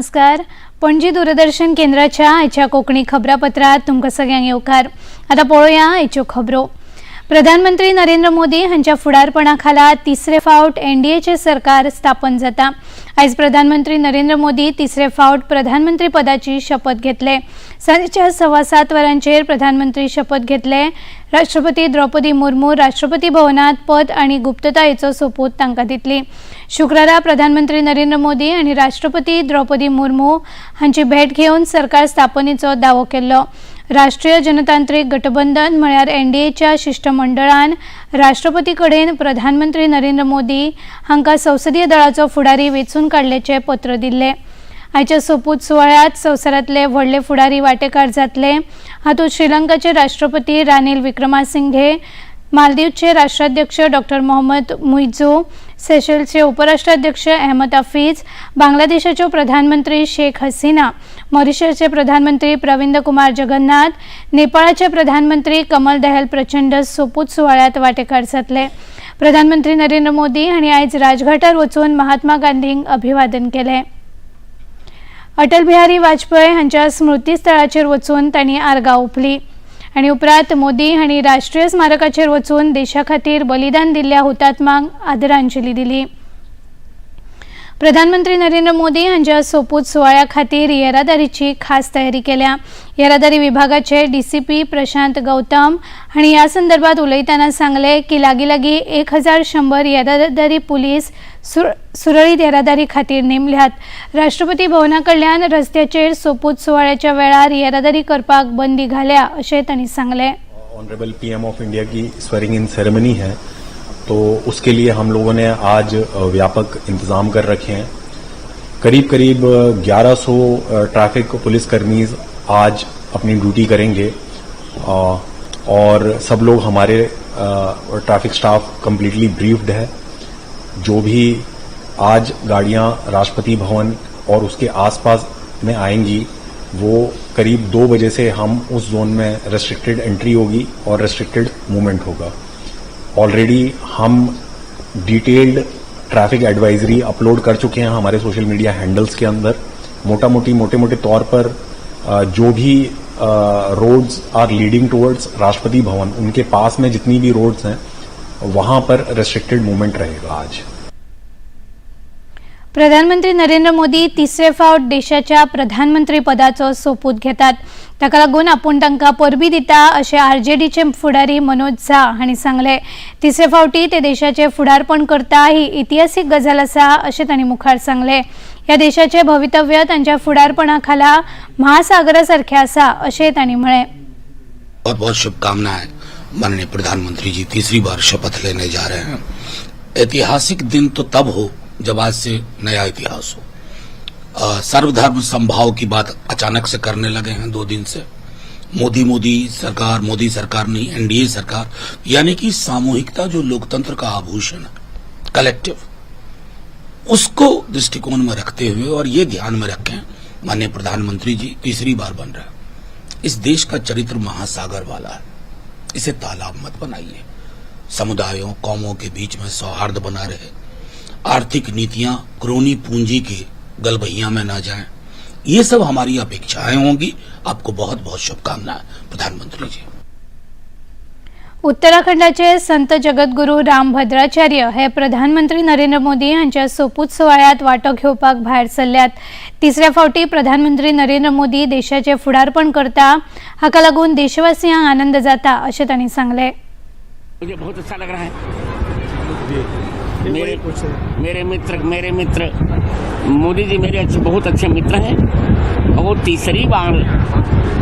नमस्कार. पणजी दूरदर्शन केंद्राच्या आयच्या कोंकणी खबरापत्रात तुमकां सगळ्यांक येवकार. आतां पळोवया आयच्यो खबरो. प्रधानमंत्री नरेंद्र मोदी हांच्या फुडारपणा खाला तिसरे फावट एनडीएचें सरकार स्थापन जाता. आयज प्रधानमंत्री नरेंद्र मोदी तिसरे फावट प्रधानमंत्री पदाची शपथ घेतले. सांजेच्या 7:15 वरांचेर प्रधानमंत्री शपथ घेतले. राष्ट्रपती द्रौपदी मुर्मू राष्ट्रपती भवनात पद आणि गुप्ततायेचो सोपूत तांकां दितली. शुक्रारा प्रधानमंत्री नरेंद्र मोदी आनी राष्ट्रपती द्रौपदी मुर्मू हांची भेट घेवन सरकार स्थापनेचो दावो केल्लो. राष्ट्रीय जनतांत्रीक गठबंधन म्हळ्यार एनडीएच्या शिश्टमंडळान राष्ट्रपती कडेन प्रधानमंत्री नरेंद्र मोदी हांकां संसदीय दळाचो फुडारी वेंचून काडल्याचें पत्र दिल्लें. आयच्या सोपूत सुवाळ्यांत संवसारांतले व्हडले फुडारी वांटेकार जातले. हातूंत श्रीलंकाचे राष्ट्रपती रानील विक्रमासिंघे, मालदीवचे राष्ट्राध्यक्ष डॉक्टर मोहम्मद मुइझू, सेशल्सचे उपराष्ट्राध्यक्ष अहमद हफीज, बांगलादेशाच्यो प्रधानमंत्री शेख हसीना, मॉरिशसचे प्रधानमंत्री प्रविंद कुमार जगन्नाथ, नेपाळाचे प्रधानमंत्री कमल दहल प्रचंड सोपूत सुवाळ्यात वांटेकार जातले. प्रधानमंत्री नरेंद्र मोदी हांणी आयज राजघाटार वचून महात्मा गांधींक अभिवादन केलें. अटल बिहारी वाजपेयी हांच्या स्मृतीस्थळाचेर वचून तांणी आर्गां ओंपली आनी उपरांत मोदी हांणी राष्ट्रीय स्मारकाचेर वचून देशा खातीर बलिदान दिल्ल्या हुतात्मांक आदरांजली दिली. प्रधानमंत्री नरेंद्र मोदी हांच्या सोपूत सुवाळ्या खातीर येरादारीची खास तयारी केल्या. येरादारी विभागाचे डीसीपी प्रशांत गौतम हांणी ह्या संदर्भात उलयतना सांगले की लागीं लागीं 1100 येरादारी पुलीस सुरळीत येरादारी खातीर नेमल्यात. राष्ट्रपती भवना कडल्यान रस्त्याचेर सोपूत सुवाळ्याच्या वेळार येरादारी करपाक बंदी घाल्या, अशें तांणी सांगलें. ऑनरेबल पीएम ऑफ इंडिया की स्वेरिंग इन सेरेमनी है, तो उसके लिए हम लोगों ने आज व्यापक इंतजाम कर रखे हैं. करीब करीब 1100 ट्रैफिक पुलिसकर्मी आज अपनी ड्यूटी करेंगे और सब लोग, हमारे ट्रैफिक स्टाफ कंप्लीटली ब्रीफ्ड है. जो भी आज गाड़ियां राष्ट्रपति भवन और उसके आसपास में आएंगी, वो करीब 2 बजे से हम उस जोन में रेस्ट्रिक्टेड एंट्री होगी और रेस्ट्रिक्टेड मूवमेंट होगा. ऑलरेडी हम डिटेल्ड ट्रैफिक एडवाइजरी अपलोड कर चुके हैं हमारे सोशल मीडिया हैंडल्स के अंदर. मोटा मोटी मोटे मोटे तौर पर जो भी roads are leading towards Rashtrapati Bhavan, उनके पास में जितनी भी रोड्स हैं, वहां पर रेस्ट्रिक्टेड मूवमेंट रहेगा आज. प्रधानमंत्री नरेंद्र मोदी तिसरे फावट देशाच्या प्रधानमंत्री पदाचो सोपूत घेतात, ताका लागून आपूण तांकां परबी दिता, अशें आरजेडीचे फुडारी मनोज झा हांणी सांगलें. तिसरे फावटी ते देशाचे फुडारपण करता ही इतिहासीक गजाल आसा, अशें तांणी मुखार सांगलें. ह्या देशाचें भवितव्य तांच्या फुडारपणा खाला महासागरा सारखें आसा, अशें तांणी म्हळें. बहुत बहुत शुभकामनाएं. माननीय प्रधानमंत्री जी तीसरी बार शपथ लेने जा रहे हैं. ऐतिहासिक दिन तो तब हो जब आज से नया इतिहास हो. सर्वधर्म समभाव की बात अचानक से करने लगे हैं 2 दिन से. मोदी मोदी सरकार, मोदी सरकार नहीं, एनडीए सरकार, यानी कि सामूहिकता जो लोकतंत्र का आभूषण है, कलेक्टिव, उसको दृष्टिकोण में रखते हुए और ये ध्यान में रखें, माननीय प्रधानमंत्री जी तीसरी बार बन रहे हैं. इस देश का चरित्र महासागर वाला है, इसे तालाब मत बनाइए. समुदायों, कौमों के बीच में सौहार्द बना रहे, आर्थिक नीतियां क्रोनी पूंजी के गलबहिया में न जाएं, ये सब हमारी अपेक्षाएं होंगी. आपको बहुत बहुत शुभकामनाएं, प्रधानमंत्री जी. उत्तराखंडाचे संत जगद्गुरू राम भद्राचार्य हे प्रधानमंत्री नरेंद्र मोदी हांच्या सोपूत सुवाळ्यात वांटो घेवपाक भायर सरल्यात. तिसऱ्या फावटी प्रधानमंत्री नरेंद्र मोदी देशाचे फुडारपण करता, हाका लागून देशवासियांक आनंद जाता, अशें तांणी सांगलें. मुझे बहुत अच्छा लग रहा है. मेरे मेरे मित्र मेरे मित्र मोदी जी मेरे अच्छे, बहुत अच्छे मित्र हैं और वो तीसरी बार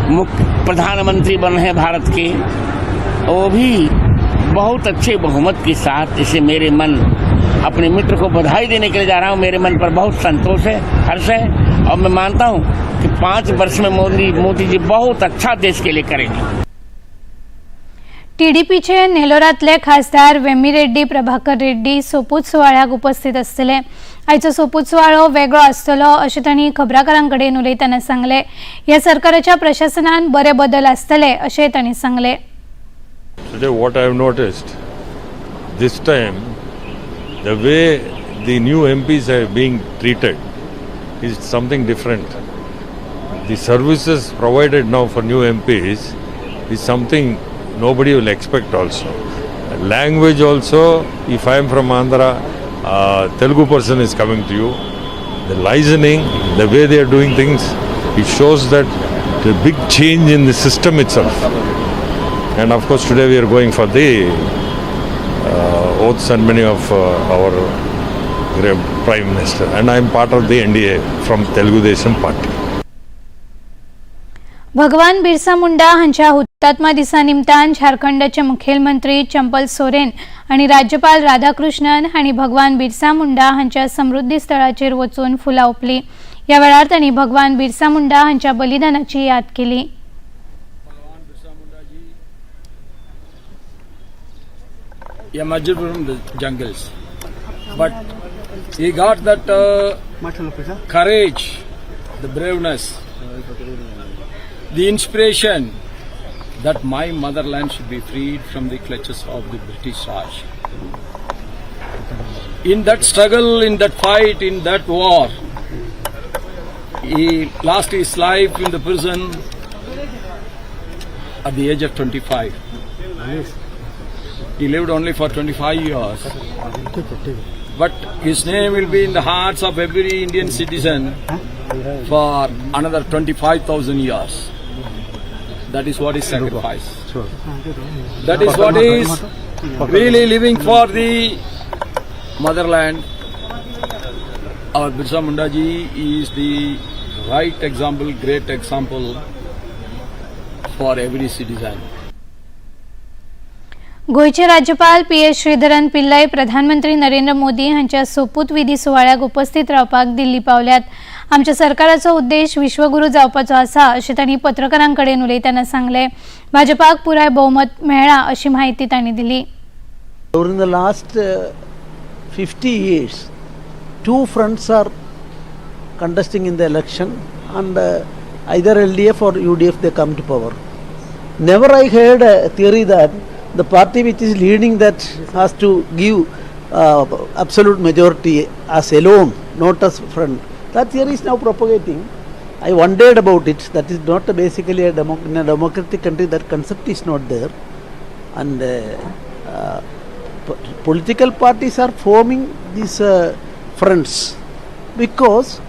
मुख्य प्रधानमंत्री बन रहे हैं भारत के और वो भी बहुत अच्छे बहुमत के साथ. इसे मेरे मन, अपने मित्र को बधाई देने के लिए जा रहा हूँ. मेरे मन पर बहुत संतोष है, हर्ष है और मैं मानता हूँ कि 5 वर्ष में मोदी मोदी जी बहुत अच्छा देश के लिए करेंगे. टीडीपीचे नेलोरांतले खासदार वेमिरेड्डी प्रभाकर रेड्डी सोपूत सुवाळ्याक उपस्थित आसतले. आयचो सोपूत सुवाळो वेगळो आसतलो, अशें तांणी खबराकारां कडेन उलयतना सांगलें. ह्या सरकाराच्या प्रशासनान बरे बदल आसतले, अशें तांणी सांगलें. Today, what I have noticed, this time, the way the new MPs are being treated is something different. The services provided now for new MPs is something nobody will expect also. Language also, if I am from Andhra, Telugu person is coming to you. The liaisoning, the way they are doing things, it shows that the big change in the system itself. And of course, today we are going for the oath ceremony of our great Prime Minister. And I am part of the NDA from Telugu Desam Party. भगवान बिरसा मुंडा हांच्या हुतात्मा दिसा निमतान झारखंडाचे मुखेलमंत्री चंपल सोरेन आनी राज्यपाल राधाकृष्णन हांणी भगवान बिरसा मुंडा हांच्या समृद्धी स्थळाचेर वचून फुलां ओंपली. ह्या वेळार तांणी भगवान बिरसा मुंडा हांच्या बलिदानाची याद केली. Bhagwan Birsa Munda ji emerged from the jungles. But he got that courage, the braveness, the inspiration that my motherland should be freed from the clutches of the British Raj. In that struggle, in that fight, in that war, he lost his life in the prison at the age of 25. He lived only for 25 years. But his name will be in the hearts of every Indian citizen for another 25,000 years. That is what is sacrifice. That is what is really living for the motherland. Our Birsa Munda ji is the right example, great example for every citizen. गोंयचे राज्यपाल P S Sreedharan Pillai प्रधानमंत्री नरेंद्र मोदी हांच्या सोपूतविधी सुवाळ्याक उपस्थित रावपाक दिल्ली पावल्यात. आमच्या सरकाराचो उद्देश विश्वगुरू जावपाचो आसा अशें तांणी पत्रकारां कडेन उलयतना सांगलें. भाजपाक पुराय भोवमत मेळ्ळां अशी म्हायती तांणी दिली. During the last 50 years, two fronts are contesting in the election, and either LDF or UDF, they come to power. Never I heard a theory that the party which is leading, that has to give absolute majority as alone, not as front. That theory is now propagating. I wondered about it. That is not basically in a democratic country, that concept is not there. And political parties are forming these fronts because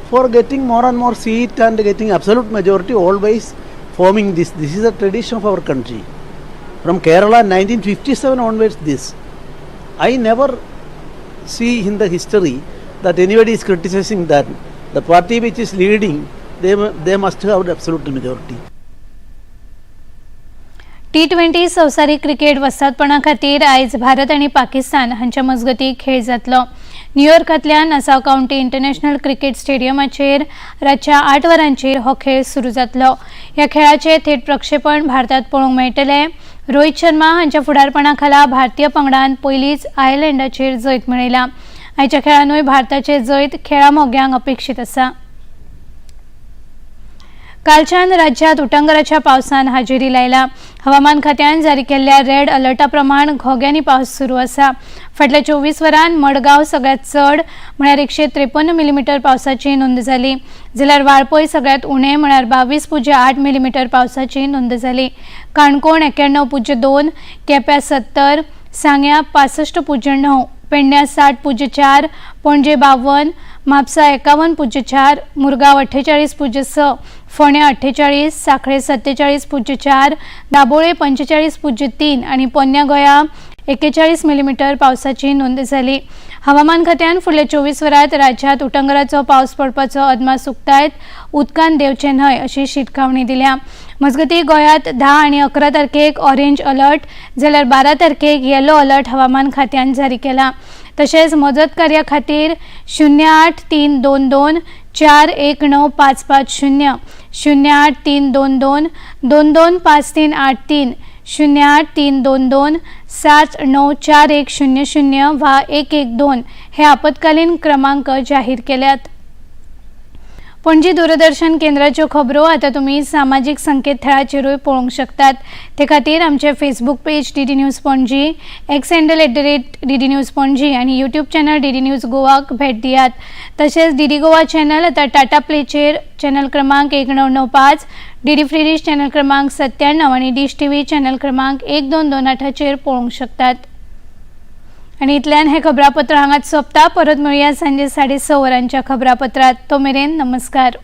for getting more and more seat and getting absolute majority, always forming this. This is a tradition of our country from Kerala, 1957 onwards. This I never see in the history that anybody is criticizing, that the party which is leading, they must have the absolute majority. T 20 संवसारीक cricket वस्तादपणा खातीर आयज भारत आनी पाकिस्तान हांच्या मजगतीं खेळ जातलो. न्यूयॉर्कांतल्या नासाव county international cricket स्टेडियमाचेर रातच्या 8 वरांचेर हो खेळ सुरू जातलो. ह्या खेळाचें थेट प्रक्षेपण भारतांत पळोवंक मेळटलें. रोहित शर्मा हांच्या फुडारपणा खाला भारतीय पंगडान पयलींच आयर्लंडाचेर जैत मेळयलां. आयच्या खेळानूय भारताचे जैत खेळा मोग्यांक अपेक्षीत आसा. कालच्यान राज्यात उटंगराच्या पावसान हाजेरी लायला. हवामान खात्यान जारी केल्ल्या रेड अलर्टा प्रमाण घोग्यांनी पावस सुरू आसा. फाटल्या 24 वरांत मडगांव सगळ्यात चड म्हळ्यार 153 मिलीमिटर पावसाची नोंद जाली, जाल्यार वाळपय सगळ्यात उणें म्हळ्यार 22.8 मिलीमिटर पावसाची नोंद जाली. काणकोण 91.2, केप्यां 70, सांग्यां 65.9, पेडण्यां 60.4, पणजे 52, म्हापसा 51.4, मुरगांव 48.6, फोंड्या 48, सांखळे 47.4, दाबोळे 45.3 आनी पोन्न्या गोंया 41 मिलीमिटर पावसाची नोंद जाली. हवामान खात्यान फुडल्या 24 वरांत राज्यांत उटंगराचो पावस पडपाचो अदमास उक्तायत उदकांत देंवचें न्हय अशी शिटकावणी दिल्या. मजगतीं, गोंयांत 10 आनी 11 तारखेक ऑरेंज अलर्ट जाल्यार 12 तारखेक येलो अलर्ट हवामान खात्यान जारी केला. तशेंच मजत कार्या खातीर 08322 419550, 08322 225383, 08322 794100 वा 112 हे आपत्कालीन क्रमांक जाहीर केल्यात. पणजी दूरदर्शन केंद्राच्यो खबरो आतां तुमी सामाजीक संकेतथळाचेरूय पळोवंक शकतात. ते खातीर आमचे Facebook page DD news Panaji, X handle @DDNews Panaji आनी यूट्यूब चॅनल डीडी न्यूज गोवाक भेट दियात. तशेंच डीडी गोवा चॅनल आतां टाटा प्लेचेर चॅनल क्रमांक 1995, डीडी फ्री डीश चॅनल क्रमांक 97 आनी डिश टीव्ही चॅनल क्रमांक 1228चेर पळोवंक शकतात. आनी इतल्यान हें खबरापत्र हांगाच सोंपता. परत मेळुया सांजे 6:30 वरांच्या खबरापत्रात. तो मेरेन नमस्कार.